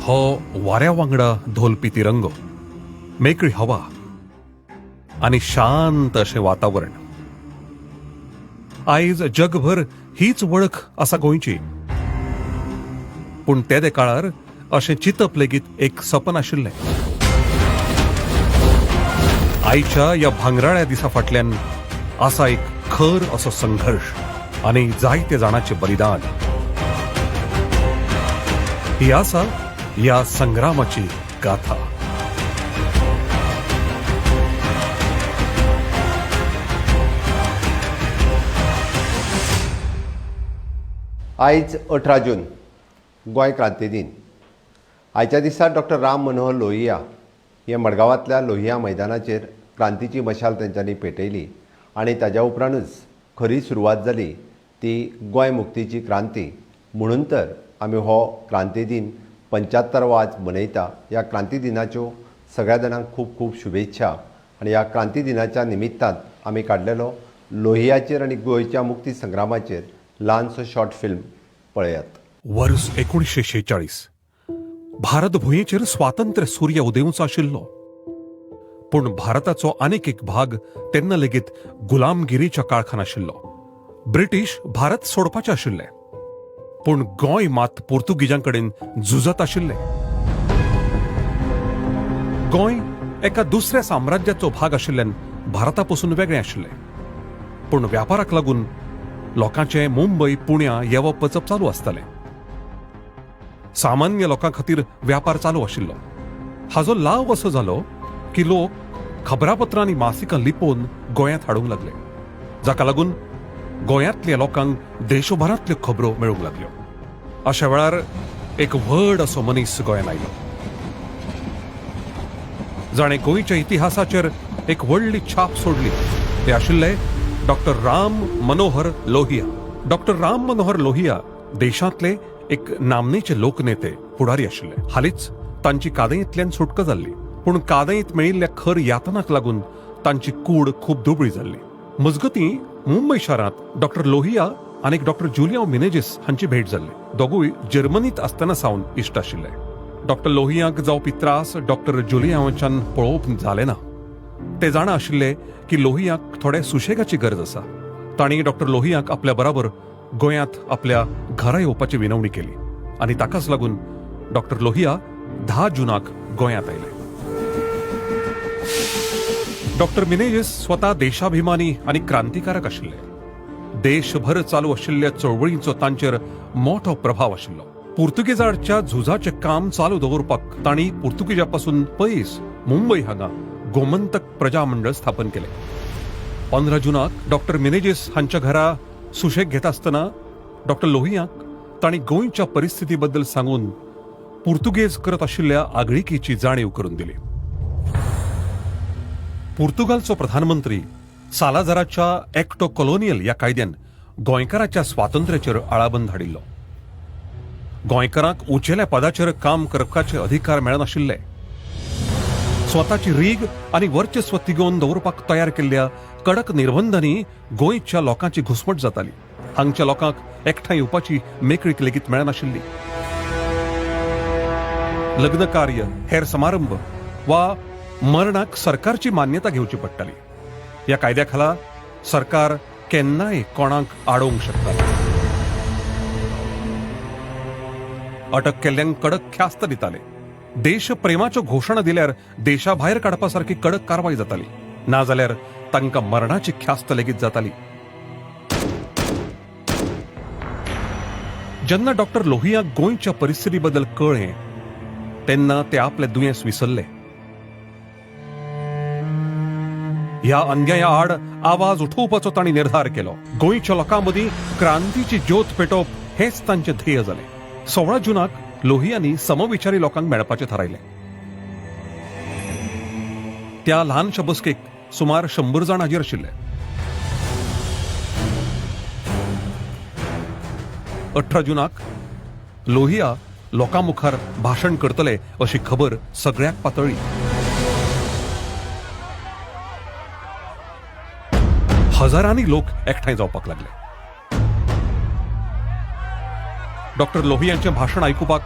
हो वाऱ्या वांगडा धोलपी तिरंगो, मेकळी हवा आनी शांत अशें वातावरण. आयज जगभर हीच वळख आसा गोंयची. पूण तेदे काळार अशें चिंतप लेगीत एक सपन आशिल्लें. आयच्या ह्या भांगराळ्या दिसा फाटल्यान आसा एक खर असो संघर्श आनी जायते जाणांचें बलिदान. ही आसा ह्या संग्रामाची गाथा. आयज 18 जून, गोंय क्रांती दिन. आयच्या दिसा डॉक्टर राम मनोहर लोहिया हे मडगांवांतल्या लोहिया मैदानाचेर क्रांतीची मशाल तेंच्यांनी पेटयली आनी ताज्या उपरांतूच खरी सुरवात जाली ती गोंय मुक्तीची क्रांती. म्हणून तर आमी हो क्रांती दिन 75वो आज मनयता. ह्या क्रांती दिनाच्यो सगळ्या जाणांक खूब खूब शुभेच्छा आनी ह्या क्रांती दिनाच्या निमित्तान आमी काडलेलो लोहियाचेर आनी गोंयच्या मुक्ती संग्रामाचेर ल्हानसो शॉर्ट फिल्म पळयात. वर्स 1946. भारत भुंयेचेर स्वातंत्र्य सूर्य उदेवचो आशिल्लो. पूण भारताचो आनीक एक भाग तेन्ना लेगीत गुलामगिरीच्या काळखान आशिल्लो. ब्रिटीश भारत सोडपाचे आशिल्ले, पूण गोंय मात पोर्तुगीजां कडेन झुजत आशिल्ले. गोंय एका दुसऱ्या साम्राज्याचो भाग आशिल्ल्यान भारता पसून वेगळें आशिल्लें. पूण व्यापाराक लागून लोकांचें मुंबय पुण्या येवप वचप चालू आसतालें. सामान्य लोकां खातीर व्यापार चालू आशिल्लो. हाजो लाव असो जालो की लोक खबरापत्रां आनी मासिकां लिपोवन गोंयांत हाडूंक लागले, जाका लागून गोंयांतल्या लोकांक देशभरांतल्यो खबरो मेळूंक लागल्यो. अशा वेळार एक व्हड असो मनीस गोंयांत आयलो, जाणें गोंयच्या इतिहासाचेर एक व्हडली छाप सोडली. ते आशिल्ले डॉक्टर राम मनोहर लोहिया. डॉक्टर राम मनोहर लोहिया देशांतले एक नामनेचे लोकनेते, फुडारी आशिल्ले. हालींच तांची कादयेंतल्यान सुटका जाल्ली, पूण कादयेंत मेळिल्ल्या खर यातनाक लागून तांची कूड खूब दुबळी जाल्ली. मजगतीं मुंबय शारांत डॉक्टर लोहिया आनी डॉक्टर जुलियांव मिनेजीस हांची भेट जाल्ली. दोगूय जर्मनीत आसतना सावन इश्ट आशिल्ले. डॉक्टर लोहियांक जावपी त्रास डॉक्टर जुलियांवाच्यान पळोवप जालें ना. ते जाणा आशिल्ले की लोहियांक थोडे सुशेगाची गरज आसा. तांणी डॉक्टर लोहियांक आपल्या बराबर गोंयांत आपल्या घरा येवपाची विनवणी केली आनी ताकाच लागून डॉक्टर लोहिया 10 जुनाक गोंयांत आयले. डॉक्टर मिनेजीस स्वता देशाभिमानी आनी क्रांतिकारक आशिल्ले. देशभर चालू आशिल्ल्या चळवळींचो तांचेर मोठो प्रभाव आशिल्लो. पुर्तुगेजांच्या झुजाचें काम चालू दवरपाक तांणी पुर्तुगेजा पासून पयस मुंबय हांगा गोमंतक प्रजा मंडळ स्थापन केलें. 15 जुनाक डॉक्टर मिनेजीस हांच्या घरा सुशेग घेता आसतना डॉक्टर लोहियांक तांणी गोंयच्या परिस्थिती बद्दल सांगून पुर्तुगेज करत आशिल्ल्या आगळिकेची जाणीव करून दिली. पुर्तुगालचो प्रधानमंत्री सालाझाराच्या एक्टो कॉलोनियल ह्या कायद्यान गोंयकाराच्या स्वातंत्र्याचेर आळाबंद हाडिल्लो. गोंयकारांक उंचेल्या पदाचेर काम करपाचे अधिकार मेळनाशिल्ले. स्वताची रीग आनी वर्चस्व तिगोवन दवरपाक तयार केल्ल्या कडक निर्बंधांनी गोंयच्या लोकांची घुस्मट जाताली. हांगच्या लोकांक एकठांय येवपाची मेकळीक लेगीत मेळनाशिल्ली. लग्न कार्य, हेर समारंभ वा मरणाक सरकारची मान्यता घेवची पडटाली. ह्या कायद्या खाला सरकार केन्नाय कोणाक आडोवंक शकतालें. अटक केल्ल्यांक कडक ख्यास्त दिताले. देशप्रेमाच्यो घोशणा दिल्यार देशा भायर काडपा सारकी कडक कारवाय जाताली, नाजाल्यार तांकां मरणाची ख्यास्त लेगीत जाताली. जेन्ना डॉक्टर लोहियाक गोंयच्या परिस्थिती बद्दल कळ्ळें तेन्ना ते आपले दुयेंस विसरले. ह्या अन्याया आड आवाज उठोवपाचो तांणी निर्धार केलो. गोंयच्या लोकां मदीं क्रांतीची ज्योत पेटोवप हेंच तांचें ध्येय जालें. 16 जुनाक लोहियांनी समविचारी लोकांक मेळपाचें थारायलें. त्या ल्हानशा बसकेक सुमार 100 जाण हाजीर आशिल्ले. 18 जुनाक लोहिया लोकां मुखार भाशण करतले अशी खबर सगळ्याक पातळ्ळी. हजारांनी लोक एकठांय जावपाक लागले. डॉक्टर लोहियांचें भाशण आयकुपाक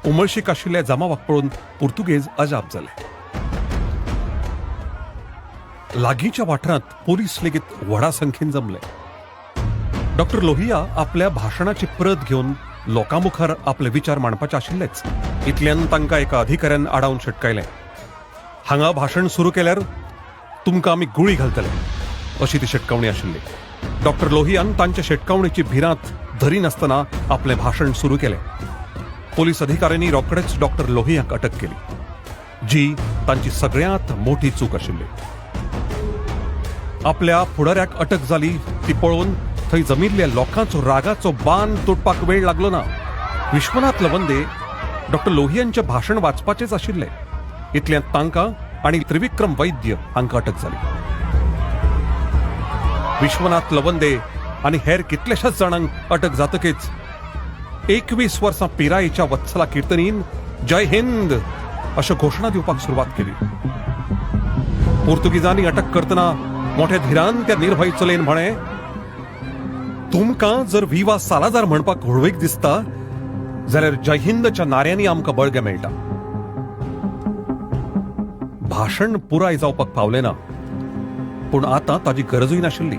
उमळशीक आशिल्ल्या जमावाक पळोवन पुर्तुगेज अजाप जाले. लागींच्या वाठारांत पोलीस लेगीत व्हडा संख्येन जमले. डॉक्टर लोहिया आपल्या भाशणाची प्रत घेवन लोकां मुखार आपले विचार मांडपाचे आशिल्लेच, इतल्यान तांकां एका अधिकाऱ्यान आडावन शिटकायलें, हांगा भाशण सुरू केल्यार तुमकां आमी गुळी घालतले अशी ती शिटकावणी आशिल्ली. डॉक्टर लोहियान तांच्या शिटकावणेची भिरांत धरिनासतना आपलें भाशण सुरू केलें. पोलीस अधिकाऱ्यांनी रोखडेच डॉक्टर लोहियाक अटक केली, जी तांची सगळ्यांत मोठी चूक आशिल्ली. आपल्या फुडाऱ्याक अटक जाली ती पळोवन थंय जमिल्ल्या लोकांचो रागाचो बांद तुटपाक वेळ लागलो ना. विश्वनाथ लवंदे डॉक्टर लोहियांचें भाशण वाचपाचेच आशिल्ले, इतल्यांत तांकां आनी त्रिविक्रम वैद्य हांकां अटक जाली. विश्वनाथ लवंदे आनी हेर कितल्याशाच जाणांक अटक जातकीच 21 वर्सां पिरायेच्या वत्सला किर्तनीन जय हिंद अश्यो घोशणा दिवपाक सुरवात केली. पुर्तुगीजांनी अटक करतना मोठ्या धिरान त्या निर्भय चलयेन म्हळें, तुमकां जर विवा सालाजार म्हणपाक व्हडवीक दिसता जाल्यार जय हिंदच्या नाऱ्यांनी आमकां बळगें मेळटा. भाशण पुराय जावपाक पावलें ना, पूण आतां ताजी गरजूय नाशिल्ली.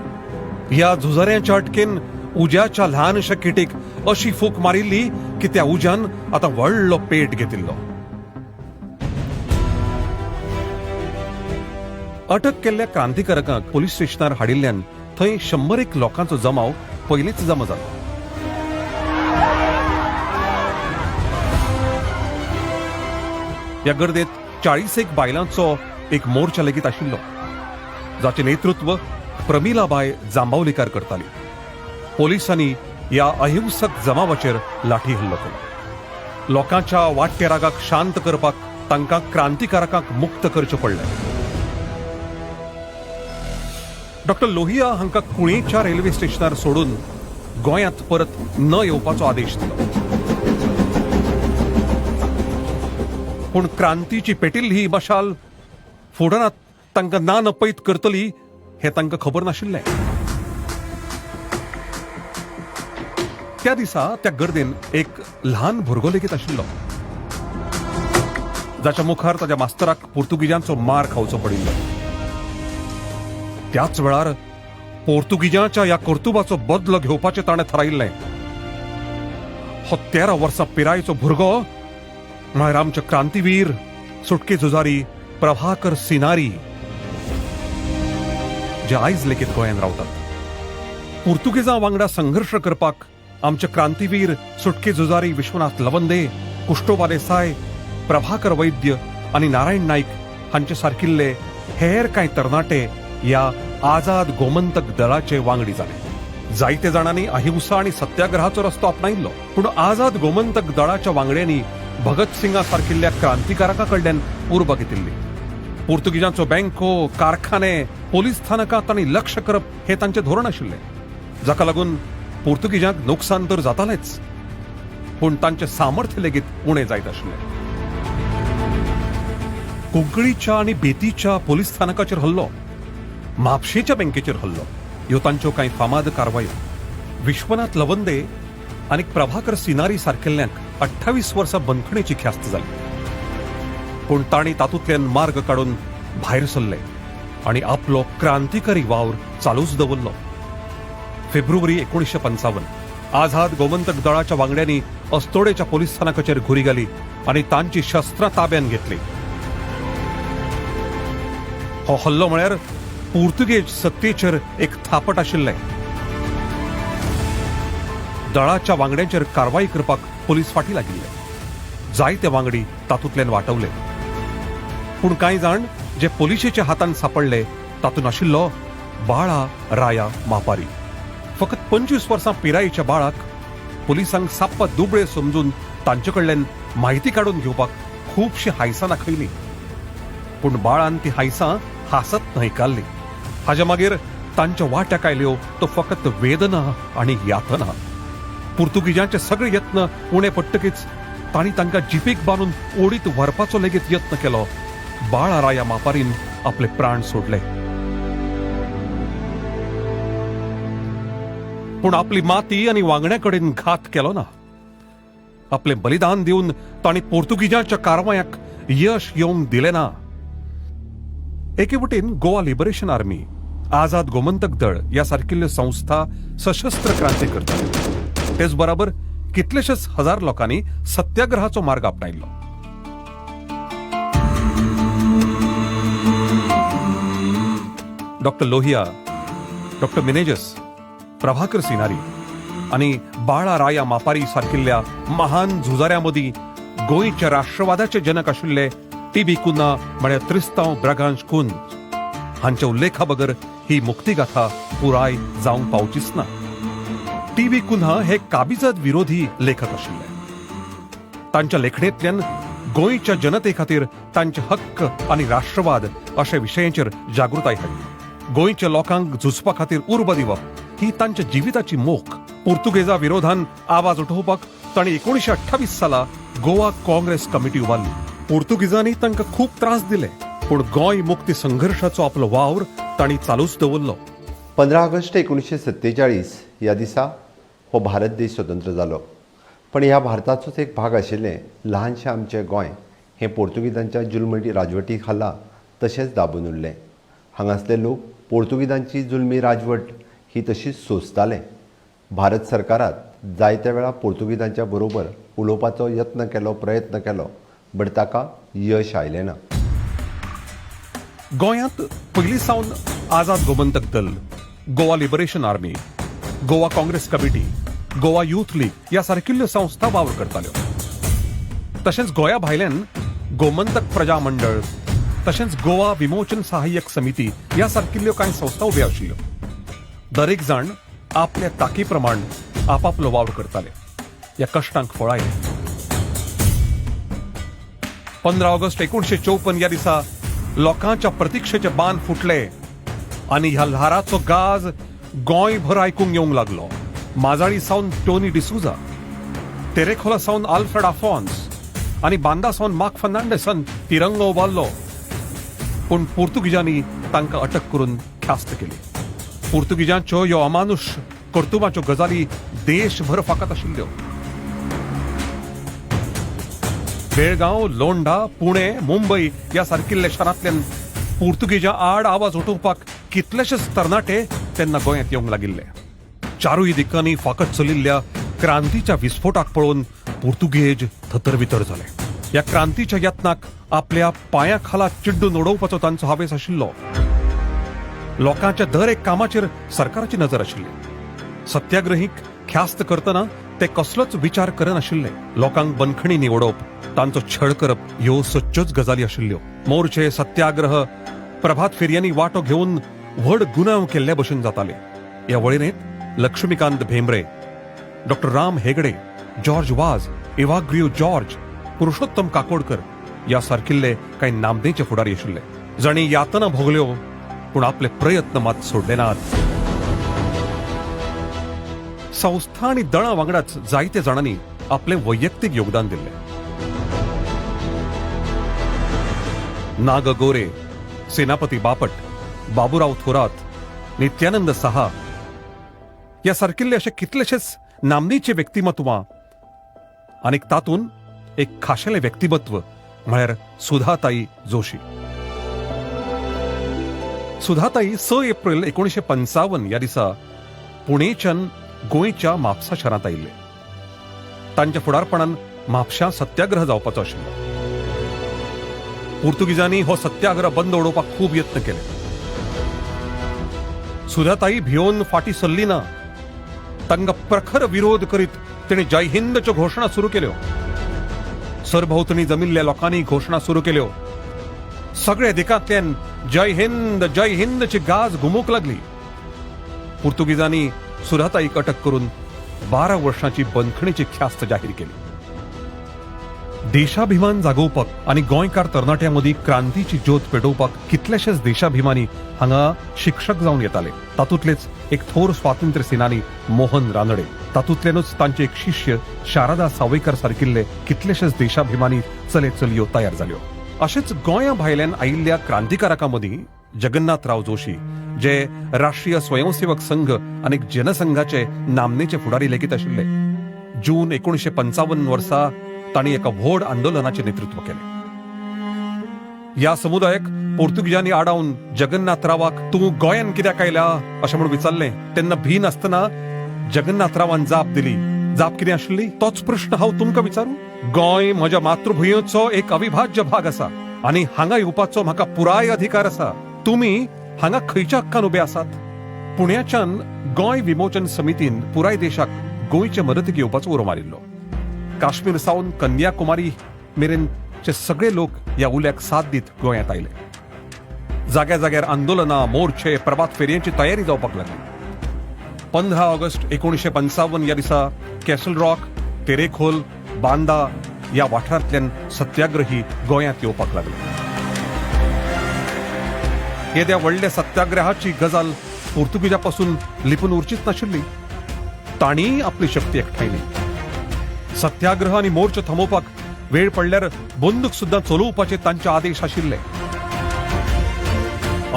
ह्या झुजाऱ्यांच्या अटकेन उज्याच्या ल्हानशा किटीक अशी फूक मारिल्ली की त्या उज्यान आतां व्हडलो पेट घेतिल्लो. अटक केल्ल्या क्रांतिकारकांक पोलीस स्टेशनार हाडिल्ल्यान थंय 100 लोकांचो जमाव पयलींच जमा जालो. ह्या गर्देत 40 बायलांचो एक मोर्चा लेगीत आशिल्लो, जाचें नेतृत्व प्रमिलाबाय जांबावलीकार करताली. पोलिसांनी ह्या अहिंसक जमावाचेर लाठी हल्लो केलो. लोकांच्या वाडट्या रागाक शांत करपाक तांकां क्रांतिकारकांक मुक्त करचें पडलें. डॉक्टर लोहिया हांकां कुळेच्या रेल्वे स्टेशनार सोडून गोंयांत परत न येवपाचो आदेश दिलो. पूण क्रांतीची पेटिल्ली ही मशाल फुडारांत तांकां ना नपयत करतली हें तांकां खबर नाशिल्लें. त्या दिसा त्या गर्देन एक ल्हान भुरगो लेगीत आशिल्लो, जाच्या मुखार ताच्या मास्तराक पुर्तुगीजांचो मार खावचो पडिल्लो. त्याच वेळार पोर्तुगीजांच्या ह्या कर्तुबाचो बदलो घेवपाचें ताणें थारायिल्लें. हो 13 वर्सां पिरायेचो भुरगो म्हळ्यार आमचे क्रांतीवीर सुटके झुजारी प्रभाकर सिनारी, जे आयज लेगीत गोंयांत रावतात. पुर्तुगेजां वांगडा संघर्श करपाक आमचे क्रांतीवीर सुटके झुजारी विश्वनाथ लवंदे, कुश्टोबा देसाय, प्रभाकर वैद्य आनी नारायण नाईक हांचे सारकिल्ले हेर कांय तरणाटे ह्या आझाद गोमंतक दळाचे वांगडी जाले. जायते जाणांनी अहिंसा आनी सत्याग्रहाचो रस्तो आपणायिल्लो, पूण आझाद गोमंतक दळाच्या वांगड्यांनी भगत सिंगा सारकिल्ल्या क्रांतिकारकां कडल्यान उर्बा घेतिल्ली. पुर्तुगीजांचो बँको, कारखाने, पोलीस स्थानकां तांणी लक्ष करप हें तांचें धोरण आशिल्लें, जाका लागून पुर्तुगीजांक नुकसान तर जातालेंच, पूण तांचें सामर्थ्य लेगीत उणें जायत आशिल्लें. कुंकळीच्या आनी बेतीच्या पोलीस स्थानकाचेर हल्लो, म्हापशेच्या बँकेचेर हल्लो, ह्यो तांच्यो कांय फामाद कारवायो. विश्वनाथ लवंदे आनी प्रभाकर सिनारी सारकेल्ल्यांक 28 वर्सां बंदखणीची ख्यास्त जाली, पूण तांणी तातूंतल्यान मार्ग काडून भायर सरले आनी आपलो क्रांतिकारी वावर चालूच दवरलो. फेब्रुवारी 1955 आझाद गोमंतक दळाच्या वांगड्यांनी अस्तोडेच्या पोलीस स्थानकाचेर घुरी घाली आनी तांची शस्त्रां ताब्यान घेतली. हो हल्लो म्हळ्यार पुर्तुगेज सत्तेचेर एक थापट आशिल्लें. दळाच्या वांगड्यांचेर कारवाई करपाक पोलीस फाटी लागिल्ले. जायते वांगडी तातूंतल्यान वाटवले, पूण कांय जाण जे पोलिशेच्या हातान सापडले तातूंत आशिल्लो बाळा राया मापारी. फकत 25 वर्सां पिरायेच्या बाळाक पोलिसांक साप्प दुबळे समजून तांचे कडल्यान म्हायती काडून घेवपाक खुबशीं हायसां दाखयलीं, पूण बाळान ती हायसां हांसत न्हयकारली. हाज्या मागीर तांच्या वाट्याक आयल्यो तो फकत वेदना आनी यातना. पुर्तुगीजांचे सगळे यत्न उणे पडटकीच तांणी तांकां जिपीक बांदून ओडीत व्हरपाचो लेगीत यत्न केलो. बाळा राया मापारीन आपले प्राण सोडले, पूण आपली माती आनी वांगड्या कडेन घात केलो ना. आपलें बलिदान दिवन तांणी पोर्तुगीजांच्या कारवायांक यश येवंक दिलें ना. एके वटेन Goa liberation army, Azad Gomantak Dal ह्या सारकिल्ल्यो संस्था सशस्त्र क्रांती करताल्यो. तेच बराबर कितलेशेच हजार लोकांनी सत्याग्रहाचो मार्ग आपणायल्लो. डॉक्टर लोहिया, डॉक्टर मिनेजस, प्रभाकर सिनारी आनी बाळा राया मापारी सारकिल्ल्या महान झुजाऱ्यां मदीं गोंयच्या राष्ट्रवादाचे जनक आशिल्ले टी बी कुन्हा म्हळ्यार त्रिस्तांव ब्रागांज कुंज हांच्या उल्लेखा बगर ही मुक्तीगाथा पुराय जावंक पावचीच ना. टी बी कुन्हा हे काबिजत विरोधी लेखक आशिल्ले. तांच्या लेखणेंतल्यान गोंयच्या जनते खातीर तांचे हक्क आनी राष्ट्रवाद अशा विशयांचेर जागृताय हाडली. गोंयच्या लोकांक झुजपा खातीर उर्बा दिवप ही तांच्या जिविताची मोख. पुर्तुगेजा विरोधान आवाज उठोवपाक तांणी 1928 साला गोवा काँग्रेस कमिटी उबारली. पुर्तुगेजांनी तांकां खूब त्रास दिले, पूण गोंय मुक्ती संघर्शाचो आपलो वावर तांणी चालूच दवरलो. 15 ऑगस्ट 1947 ह्या दिसा हो भारत देश स्वतंत्र जालो. पण ह्या भारताचोच एक भाग आशिल्लें ल्हानशें आमचें गोंय हें पोर्तुगीजांच्या जुलमी राजवटी खाला तशेंच दाबून उरलें. हांगासले लोक पोर्तुगीजांची जुलमी राजवट ही तशीच सोंसताले. भारत सरकारात जायत्या वेळा पोर्तुगीजांच्या बरोबर उलोवपाचो यत्न केलो, प्रयत्न केलो, बट ताका यश आयलें ना. गोंयांत पयलीं सावन Azad Gomantak Dal, Goa liberation army, Goa Congress committee, Goa youth league ह्या सारकिल्ल्यो संस्था वावर करताल्यो. तशेंच गोंया भायल्यान गोमंतक प्रजा मंडळ तशेंच गोवा विमोचन सहाय्यक समिती ह्या सारकिल्ल्यो कांय संस्था उब्यो आशिल्ल्यो. दरेक जाण आपल्या ताकी प्रमाण आपापलो वावर करताले. ह्या कश्टांक फळ आयलें. 15 ऑगस्ट 1954 ह्या दिसा लोकांच्या प्रतिक्षेचे बांद फुटले आनी ह्या ल्हाराचो गाज गोंयभर आयकूंक येवंक लागलो. माजाळी सावन टोनी डिसुजा, तेरेखोला सावन आल्फ्रेड आफोन्स आनी बांदा सावन मार्क फर्नांडीसान तिरंगो उबारलो. पूण पुर्तुगीजांनी तांकां अटक करून ख्यास्त केली. पुर्तुगीजांच्यो ह्यो अमानुश कर्तुबाच्यो गजाली देशभर फांकत आशिल्ल्यो. बेळगांव, लोंढा, पुणे, मुंबय ह्या सारकिल्ल्या शारांतल्यान पुर्तुगीजां आड आवाज उठोवपाक कितलेशेच तरणाटे तेन्ना गोंयांत येवंक लागिल्ले. चारूय दिकांनी फांकत चलिल्ल्या क्रांतीच्या विस्फोटाक पळोवन पुर्तुगेज थतरवितर जाले. ह्या क्रांतीच्या यत्नाक आपल्या पांया खाला चिड्डून उडोवपाचो तांचो हावेस आशिल्लो. लोकांच्या दर एक कामाचेर सरकाराची नजर आशिल्ली. सत्याग्रहीक ख्यास्त करतना ते कसलोच विचार करनाशिल्ले. लोकांक बंदखणींनी उडोवप, तांचो छळ करप ह्यो सदच्योच गजाली आशिल्ल्यो. मोर्चे, सत्याग्रह, प्रभात फेरयांनी वांटो घेवन व्हड गुन्यांव केल्ले भशेन जाताले. ह्या वळेरेंत लक्ष्मीकांत भेंब्रे, डॉक्टर राम हेगडे, जॉर्ज वाज, इवाग्रियो जॉर्ज, पुरुषोत्तम काकोडकर ह्या सारकिल्ले कांय नामनेचे फुडारी आशिल्ले, जांणी यातना भोगल्यो पूण आपले प्रयत्न मात सोडले नात. संस्था आनी दळां वांगडाच जायते जाणांनी आपलें वैयक्तीक योगदान दिल्लें. नाग गोरे, सेनापती बापट, बाबुराव थोरात, नित्यानंद साहा ह्या सारकिल्ले अशे कितलेशेच नामनेचे व्यक्तिमत्वां आनी तातूंत एक खाशेलें व्यक्तिमत्व म्हळ्यार सुधाताई जोशी. सुधाताई 6 एप्रिल 1955 ह्या दिसा पुणेच्यान गोंयच्या म्हापसा शारांत आयिल्ले. तांच्या फुडारपणान म्हापशां सत्याग्रह जावपाचो आशिल्लो. पुर्तुगीजांनी हो सत्याग्रह बंद उडोवपाक खूब यत्न केले. सुधाताई भियोवन फाटीं सरली ना. तांकां प्रखर विरोध करीत तिणें जय हिंदच्यो घोशणा सुरू केल्यो. सरभोंवतणी जमिल्ल्या लोकांनी घोशणा सुरू केल्यो. सगळ्या दिकांतल्यान जय हिंद जय हिंदची गाज घुमूंक लागली. पुर्तुगीजांनी सुधाताईक अटक करून 12 वर्षांची बंदखणीची ख्यास्त जाहीर केली. देशाभिमान जागोवपाक आनी गोंयकार तरणाट्यां मदीं क्रांतीची ज्योत पेटोवपाक कितलेशेच देशाभिमानी हांगा शिक्षक जावन येताले. तातूंतलेच एक थोर स्वातंत्र्य सेनानी मोहन रानडे, तातूंतल्यानूच तांचे एक शिष्य शारदा सावयकर सारकिल्ले कितलेशेच देशाभिमानी चले चलयो तयार जाल्यो. अशेच गोंया भायल्यान आयिल्ल्या क्रांतिकारकां मदीं जगन्नाथराव जोशी, जे राष्ट्रीय स्वयंसेवक संघ आनी जनसंघाचे नामनेचे फुडारी लेगीत आशिल्ले. जून 1955 वर्सा तांणी एका व्हड आंदोलनाचें नेतृत्व केलें. ह्या समुदायाक पोर्तुगीजांनी आडावन जगन्नाथरावाक तूं गोंयान कित्याक आयला अशें म्हणून विचारलें तेन्ना भी नासतना जगन्नाथरावान जाप दिली. जाप कितें आशिल्ली? तोच प्रश्न हांव तुमकां विचारूं? गोंय म्हज्या मातृभुंयेचो एक अविभाज्य भाग आसा आनी हांगा येवपाचो म्हाका पुराय अधिकार आसा. तुमी हांगा खंयच्या हक्कान उबे आसात? पुण्याच्यान गोंय विमोचन समितीन पुराय देशाक गोंयचे मदतीक येवपाचो उलो मारिल्लो. काश्मीर सावन कन्याकुमारी मेरेनचे सगळे लोक ह्या उल्याक साथ दीत गोंयांत आयले. जाग्या जाग्यार आंदोलनां, मोर्चे, प्रभात फेरयांची तयारी जावपाक लागली. 15 ऑगस्ट 1955 ह्या दिसा कॅसल रॉक, तेरेखोल, बांदा ह्या वाठारांतल्यान सत्याग्रही गोंयांत येवपाक लागले. येद्या व्हडल्या सत्याग्रहाची गजाल पोर्तुगीजा पासून लिपून उरचीच नाशिल्ली. तांणीय आपली शक्ती एकठांयली. सत्याग्रह आनी मोर्चो थांबोवपाक वेळ पडल्यार बंदूक सुद्दां चलोवपाचे तांचे आदेश आशिल्ले.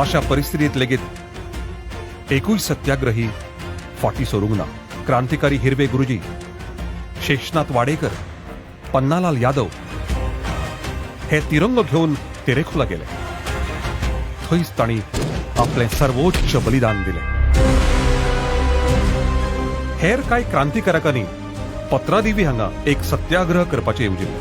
अशा परिस्थितीत लेगीत एकूय सत्याग्रही फाटीं सरूंक ना. क्रांतिकारी हिरवे गुरुजी, शेषनाथ वाडेकर, पन्नालाल यादव हे तिरंगो घेवन तेरेखोला गेले. थंयच तांणी आपलें सर्वोच्च बलिदान दिलें. हेर कांय क्रांतिकारकांनी पत्रादेवी हांगा एक सत्याग्रह करपाचें येवजिल्लें.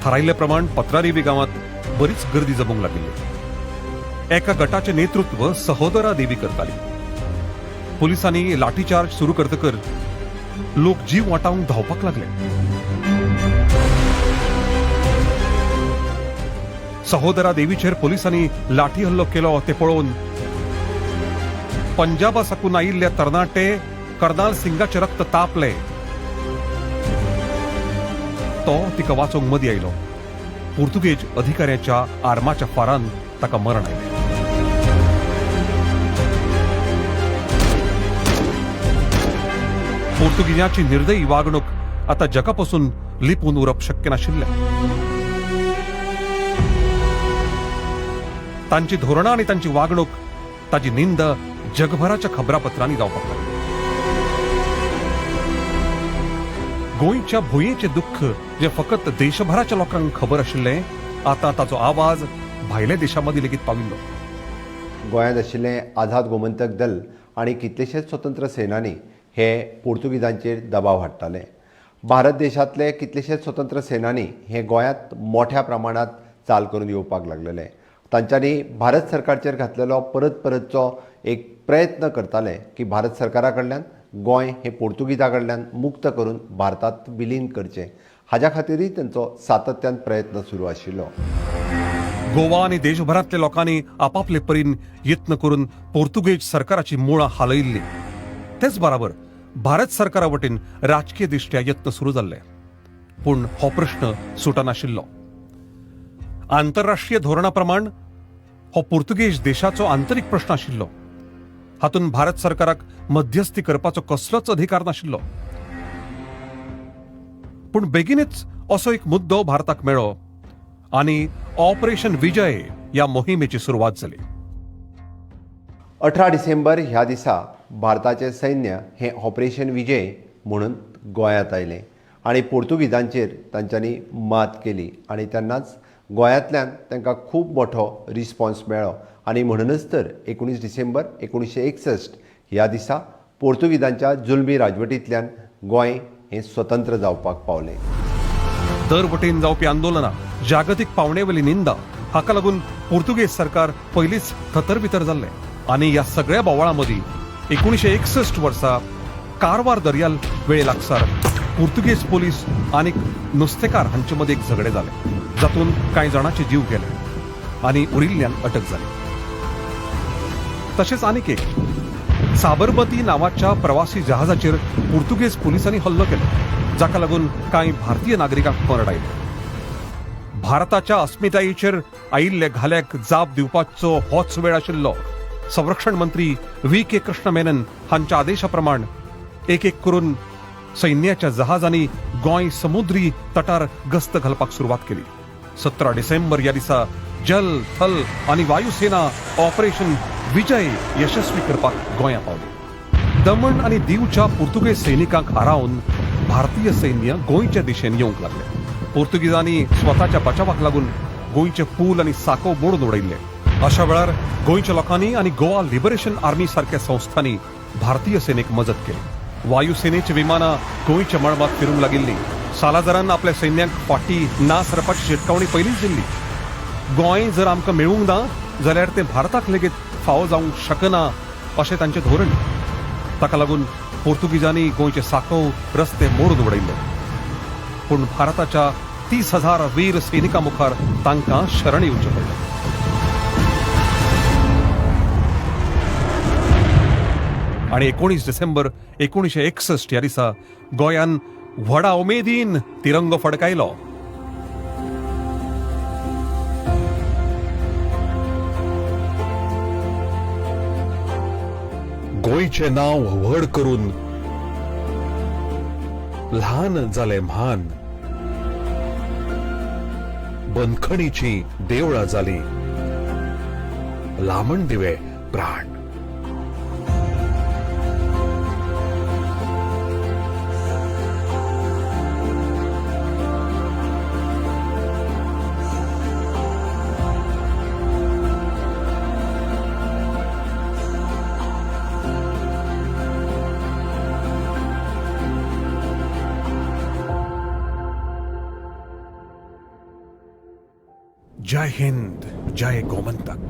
थारायिल्ले प्रमाण पत्रादेवी गांवांत बरीच गर्दी जमूंक लागिल्ली. एका गटाचें नेतृत्व सहोदरा देवी करताली. पुलिसांनी लाठीचार्ज सुरू करतकर लोक जीव वाटावंक धांवपाक लागले. सहोदरा देवीचेर पोलिसांनी लाठी हल्लो केलो ते पळोवन पंजाबा साकून आयिल्ल्या तरणाटे कर्नाल सिंगाचें रक्त तापलें. तो तिका वाचोवंक मदीं आयलो. पुर्तुगेज अधिकाऱ्याच्या आर्माच्या फारान ताका मरण आयलें. पोर्तुगीजांची निर्दयी वागणूक आतां जगा पसून लिपून उरप शक्य नाशिल्लें. तांची धोरणां आनी तांची वागणूक ताची निंदा जगभराच्या खबरापत्रांनी जावपाक लागली. गोंयच्या भुंयेचें दुख्ख जें फकत देशभराच्या लोकांक खबर आशिल्लें आतां ताचो आवाज भायल्या देशां मदीं लेगीत पाविल्लो. गोंयांत आशिल्लें आझाद गोमंतक दल आनी कितलेशेच स्वतंत्र सेनानी हे पोर्तुगीजांचेर दबाव हाडटाले. भारत देशांतले कितलेशेच स्वतंत्र सेनानी हे गोंयांत मोठ्या प्रमाणांत चाल करून येवपाक लागलेले. तांच्यांनी भारत सरकारचेर घातलेलो परत परतचो एक प्रयत्न करताले की भारत सरकारा कडल्यान गोंय हे पोर्तुगीजा कडल्यान मुक्त करून भारतांत विलीन करचें. हाज्या खातीरूय तांचो सातत्यान प्रयत्न सुरू आशिल्लो. गोवा आनी देशभरांतल्या लोकांनी आपापले परीन यत्न करून पोर्तुगेज सरकाराची मुळां हालयिल्लीं. तेच बराबर भारत सरकारा वटेन राजकीय दृश्ट्या यत्न सुरू जाल्ले, पूण हो प्रश्न सुटनाशिल्लो. आंतरराष्ट्रीय धोरणा प्रमाण हो पुर्तुगेज देशाचो आंतरीक प्रश्न आशिल्लो. हातूंत भारत सरकाराक मध्यस्थी करपाचो कसलोच अधिकार नाशिल्लो. पूण बेगीनच असो एक मुद्दो भारताक मेळ्ळो आनी ऑपरेशन विजय ह्या मोहिमेची सुरवात जाली. 18 डिसेंबर ह्या दिसा भारताचें सैन्य हें ऑपरेशन विजय म्हणून गोंयांत आयलें आनी पोर्तुगीजांचेर तांच्यांनी मात केली आनी तेन्नाच गोंयांतल्यान तांकां खूब मोठो रिस्पॉन्स मेळ्ळो आनी म्हणूनच तर 19 डिसेंबर 1961 ह्या दिसा पोर्तुगीजांच्या जुलमी राजवटींतल्यान गोंय हें स्वतंत्र जावपाक पावलें. दर वटेन जावपी आंदोलनां, जागतीक पावणेवेली निंदा हाका लागून पोर्तुगेज सरकार पयलींच थतरवितर जाल्लें आनी ह्या सगळ्या बोवाळां मदीं 1961 वर्सा कारवार दर्याल वेळे लागसार पुर्तुगेज पोलीस आनी नुस्तेकार हांचे मदीं एक झगडें जालें, जातूंत कांय जाणांचे जीव गेले आनी उरिल्ल्यान अटक जाली. तशेंच आनीक एक साबरमती नांवाच्या प्रवासी जहाजाचेर पुर्तुगेज पुलिसांनी हल्लो केलो, जाका लागून कांय भारतीय नागरिकांक मरण आयलें. भारताच्या अस्मितायेचेर आयिल्ल्या घाल्याक जाप दिवपाचो होच वेळ आशिल्लो. संरक्षण मंत्री व्ही के कृष्ण मेनन हांच्या आदेशा प्रमाण एक एक करून सैन्याच्या जहाजांनी गोंय समुद्री तटार गस्त घालपाक सुरवात केली. 17 डिसेंबर ह्या दिसा जल, थल आनी वायुसेना ऑपरेशन विजय यशस्वी करपाक गोंया पावली. दमण आनी दीवच्या पुर्तुगेज सैनिकांक हारावन भारतीय सैन्य गोंयच्या दिशेन येवंक लागले. पुर्तुगेजांनी स्वताच्या बचावाक लागून गोंयचे पूल आनी साको मोडून उडयल्ले. अशा वेळार गोंयच्या लोकांनी आनी गोवा लिबरेशन आर्मी सारक्या संस्थांनी भारतीय सेनेक मजत केली. वायुसेनेची विमानां गोंयच्या मळबांत फिरूंक लागिल्लीं. सालाझारान आपल्या सैन्याक फाटी ना सरपाची शिटकावणी पयलींच दिल्ली. गोंय जर आमकां मेळूंक ना जाल्यार तें भारताक लेगीत फावो जावंक शकना अशें तांचें धोरण. ताका लागून पोर्तुगीजांनी गोंयचे साकव रस्ते मोडून उडयल्ले. पूण भारताच्या 30,000 वीर सैनिकां मुखार तांकां शरण येवचें पडलें. आनी 19 डिसेंबर 1961 ह्या दिसा गोंयान व्हडा उमेदीन तिरंगो फडकायलो. गोंयचें नांव व्हड करून ल्हान जालें म्हान, बंदखणीचीं देवळां जालीं लामण दिवे प्राण. जय हिंद, जय गोमंतक.